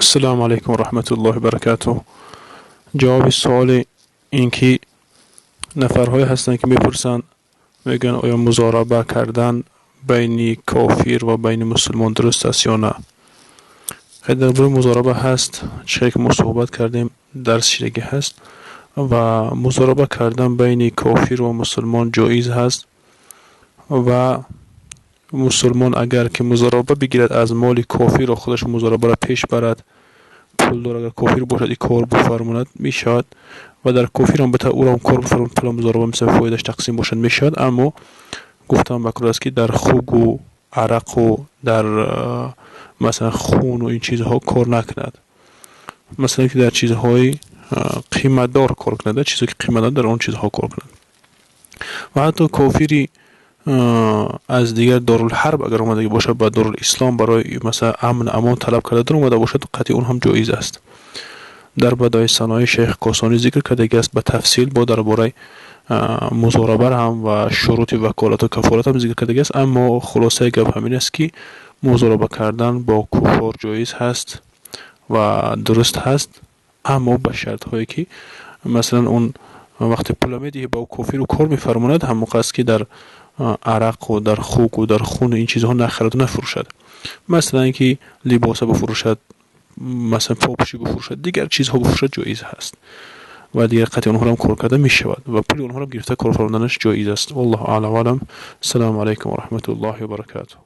Ассалому алайкум ва раҳматуллоҳи ва баракатуҳ. Ҷавоби суоли ин ки нафарҳое ҳастанд, ки мепурсанд, мегӯянд, оё музораба кардан байни кофир ва байни мусулмон дуруст аст ё на? Хеле дар бораи музораба ҳаст, чизе ки мо суҳбат кардем, дарс шидагӣ ҳаст ва музораба кардан байни кофир ва мусулмон ҷоиз ҳаст. Ва мусулмон агар ки музораба бигирад аз моли кофирро, худаш музорабаро пеш барад, пулдор агар кофир бошад, и кор бифармонад, мешавад. Ва дар кофирам бита ӯрам кор бифармонад, пула музораба мисал фоидааш тақсим бошад, мешавад. Аммо гуфтам, макруҳ аст, ки дар хугу арақу дар масалан хуну ин чизҳо кор накунад. Масалан, ки дар чизҳои қиматдор кор кунад, чизҳое ки қиматдор, дар он чизҳо кор кунад. Ва ҳатто кофири аз дигар дорулҳарб агар омадагӣ бошад ба дорулислом, барои масалан амн амон талаб карда дар бошад, қатъи он ҳам ҷоиз аст. Дар Бадои Санои шейх Косонӣ зикр кардагӣ аст ба тафсил, бо дар бораи музорабар ҳам ва шурути ваколату кафолат ҳам зикр кардагӣ аст. Аммо хулосаи гап ҳамин аст, ки музораба кардан бо куффор ҷоиз ҳаст ва дуруст ҳаст, аммо ба шартҳое, ки масалан он вақте пула медиҳӣ ба кофиру кор мефармонад, ҳамон аст, ки дар арақу дар хугу дар хуну ин чизҳо нахараду нафурӯшад. Масалан, ки либоса бифурӯшад, масалан попӯшӣ бифурӯшад, дигар чизҳо бифурӯшад, ҷоиз ҳаст ва дигар қатъи онҳоро кор карда мешавад ва пули онҳоро гирифта кор фармоданаш ҷоиз аст. Валлоҳу аълам. Ассалому алайкум ва раҳматуллоҳи ва баракатуҳ.